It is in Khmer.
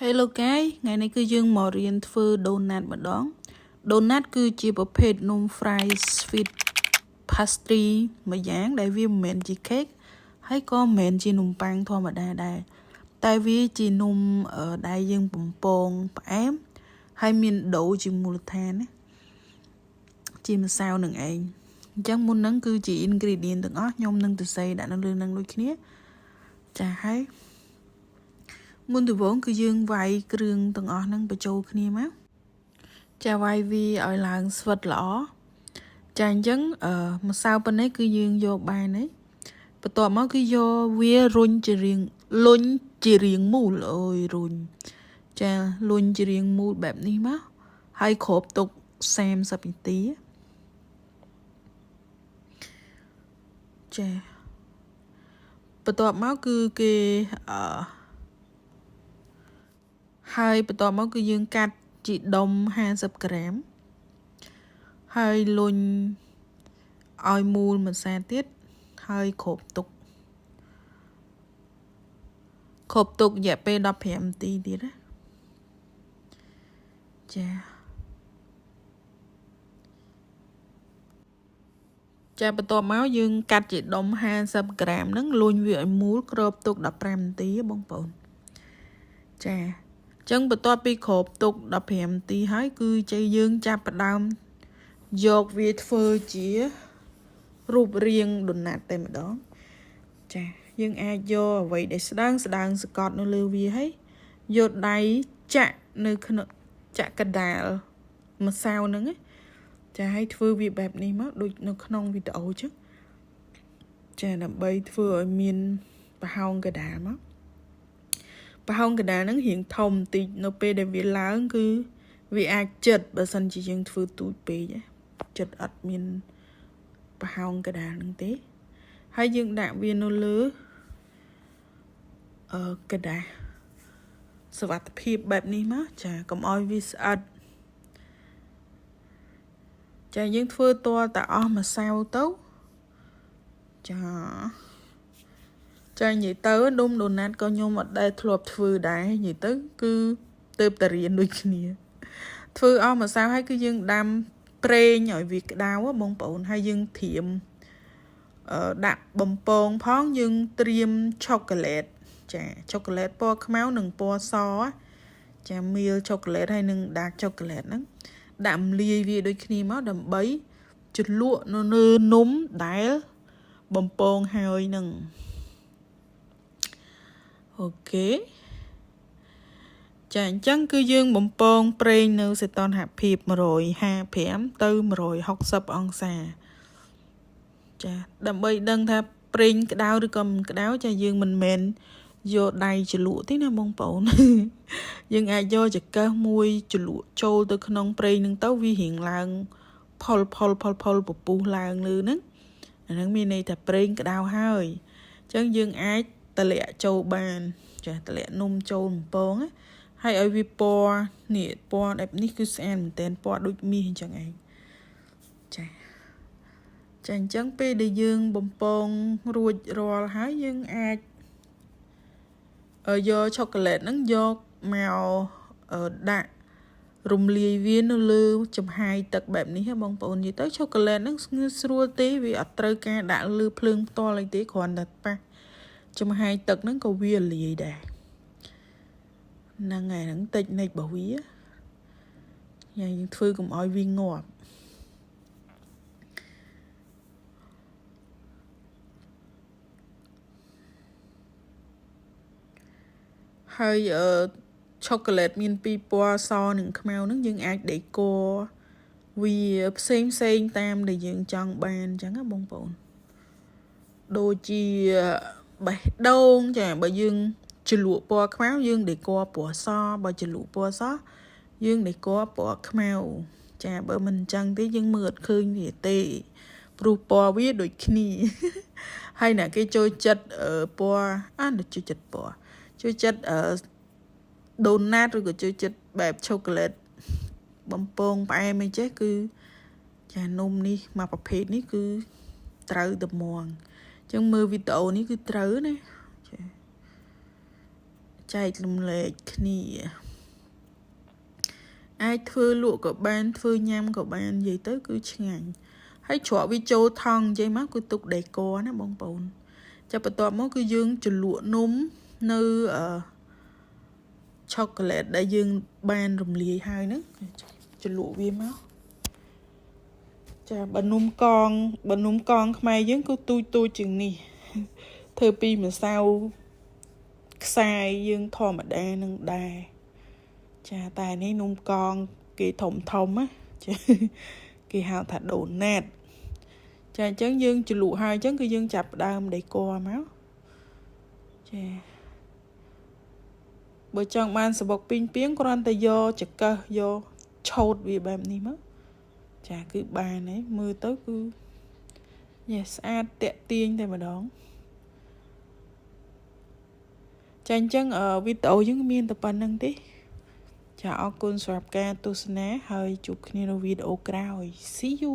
Hello guys ថ្ងៃនេះគឺយើងមករៀនធ្វើដូណាត់ម្ដងដូណាត់គឺជាប្រភេទនំ fry sweet pastry មួយយ៉ាងដែលវាមិនមែនជា cake ហើយក៏មិនមែនជានំប៉័ងធម្មតាដែរតែវាជានំដែលយើងបំពងផ្អែមហើយមានដូងជាមូលដ្ឋានណាជាម្សៅនឹងឯងអញ្ចឹងមុនហ្នឹងគឺជា ingredient ទាំងអស់ខ្ញុំនឹងទៅសេដាក់នៅលើនឹងដូចគ្នាចាហើយមុនដំបូងគឺយើងវាយគ្រឿងទាំងអស់ហ្នឹងបញ្ចូលគ្នាមកចាវាយវាឲ្យឡើងស្វិតល្អចាអញ្ចឹងម្សៅប៉ុណ្ណេះគឺយើងយកបានហើយបន្ទាប់មកគឺយកវារុញជារៀងលុញជារៀងមូលអូយរុញចាលុញជារៀងមូលបែបនេះមកហើយគ្របទុក30នាទីចាបន្ទាប់មកគឺគេអឺហើយបន្ទាប់មកគឺយើងកាត់ជាដុំ50ក្រាមហើយលុញឲ្យមូលមួយសាទៀតហើយគ្របទុកគ្របទុករយៈពេល15នាទីទៀតណាចាចាបន្ទាប់មកយើងកាត់ជាដុំ50ក្រាមហ្នឹងលុញវាឲ្យមូលគ្របទុក15នាទីបងប្អូនចាចឹងបន្ទាប់ពីគ្របទុក15នាទីហើយគឺចេយើងចាប់ផ្ដើមយកវាធ្វើជារូបរាងដូណាត់តែម្ដងចាយើងអាចយកអ្វីដែលស្ដើងស្ដើងសកត់នៅលើវាហើយយកដៃចាក់នៅក្នុងចាក់កដាលម្សៅហ្នឹងចាឲ្យធ្វើវាបែបនេះមកដូចនៅក្នុងវីដេអូចឹងចាដើម្បីធ្វើឲ្យមានប្រហោងកដាលមកប្រហោងកដាលហ្នឹងរៀងធំបន្តិចនៅពេលដែលវាឡើងគឺវាអាចចិត្តបើសិនជាយើងធ្វើទូចពេកចិត្តអត់មានប្រហោងកដាលហ្នឹងទេហើយយើងដាក់វានៅលើអឺกระดาษសុវត្ថិភាពបែបនេះមកចាកុំឲ្យវាស្អិតចាយើងធ្វើតតែអស់ម្សៅទៅចាចានិយាយទៅនំដូណាត់ក៏ខ្ញុំអត់ដែលធ្លាប់ធ្វើដែរនិយាយទៅគឺទៅតែរៀនដូចគ្នាធ្វើអស់ម្សៅហើយគឺយើងដាំប្រេងឲ្យវាក្តៅបងប្អូនហើយយើងត្រៀមដាក់បំពងផងយើងត្រៀមឆូកូឡេតចាឆូកូឡេតពណ៌ខ្មៅនិងពណ៌សចាមៀលឆូកូឡេតហើយនិងដាកឆូកូឡេតហ្នឹងដាក់មលាយវាដូចគ្នាមកដើម្បីជ្រលក់នៅលើនំដែលបំពងហើយនឹងអូខេចាអញ្ចឹងគឺយើងបំពងប្រេងនៅសីតុណ្ហភាព155ទៅ160អង្សាចាដើម្បីដឹងថាប្រេងក្តៅឬក៏មិនក្តៅចាយើងមិនមែនយកដៃជ្រលក់ទេណាបងប្អូនយើងអាចយកចង្កឹះមួយជ្រលក់ចូលទៅក្នុងប្រេងនឹងទៅវារៀងឡើងផុលផុលផុលផុលពពុះឡើងលើហ្នឹងអាហ្នឹងមានន័យថាប្រេងក្តៅហើយអញ្ចឹងយើងអាចតម្លាក់ចូលបានចាតម្លាក់នំចូលបំពងហើយឲ្យវាពណ៌នេះពណ៌បែបនេះគឺស្អាតមែនទែនពណ៌ដូចមាសអញ្ចឹងឯងចាចាអញ្ចឹងពេលដែលយើងបំពងរួចរាល់ហើយយើងអាចយកឆូកូឡេតហ្នឹងយកមកដាក់រំលាយវានៅលើចំហាយទឹកបែបនេះបងប្អូននិយាយទៅឆូកូឡេតហ្នឹងស្រួលទេវាអត់ត្រូវការដាក់លើភ្លើងផ្ទាល់អីទេគ្រាន់តែប៉ះចំហាយទឹកហ្នឹងក៏វាលាយដែរហ្នឹងហើយហ្នឹងតិចនិចរបស់វាយើងធ្វើកុំឲ្យវាងាប់ហើយអឺឆូកូឡេតមានពីរពណ៌សនិងខ្មៅហ្នឹងយើងអាចដេកវាផ្សេងផ្សេងតាមដែលយើងចង់បានអញ្ចឹងណាបងប្អូនដូចជាបេះដូងចាបើយើងជ្រលក់ពណ៌ខ្មៅយើងដេកពណ៌សបើជ្រលក់ពណ៌សយើងដេកពណ៌ខ្មៅចាបើមិនអញ្ចឹងទេយើងមើលអត់ឃើញវាទេព្រោះពណ៌វាដូចគ្នាហើយអ្នកគេចូលចិត្តពណ៌អាចូលចិត្តពណ៌ចូលចិត្តអឺដូណាតឬក៏ចូលចិត្តបែបឆូកូឡេតបំពងផ្អែមអីចេះគឺចានំនេះមួយប្រភេទនេះគឺត្រូវតែមងអញ្ចឹងមើលវីដេអូនេះគឺត្រូវណាចា ចែករំលែកគ្នាអាចធ្វើលក់ក៏បានធ្វើញ៉ាំក៏បាននិយាយទៅគឺឆ្ងាញ់ហើយច្រកវាចូលថង់និយាយមកគឺទុកដេកណាបងប្អូនចាប់បន្ទាប់មកគឺយើងជ្រលក់នំនៅអឺឆូក្ូលែតដែលយើងបានរំលាយហើយហ្នឹងជ្រលក់វាមកចាបើនំកងបើនំកងខ្មែរយើងគឺទូចទូចជាងនេះធ្វើពីម្សៅខ្សាយយើងធម្មតានឹងដែរចាតែនេះនំកងគេធំធំណាចាគេហៅថាដូណាតចាអញ្ចឹងយើងជ្រលក់ហើយអញ្ចឹងគឺយើងចាប់ដើមដេកមកចាបើចង់បានសបុកពីងពីងគ្រាន់តែយកចង្កឹះយកឆូតវាបែបនេះមកចាគឺបានហើយមើលទៅគឺញ៉េស្អាតតាក់ទាញតែម្ដងចាអញ្ចឹងវីដេអូយើងមានតែប៉ុណ្្នឹងទេចាអរគុណសម្រាប់ការទស្សនាហើយជួបគ្នានៅវីដេអូក្រោយ See you.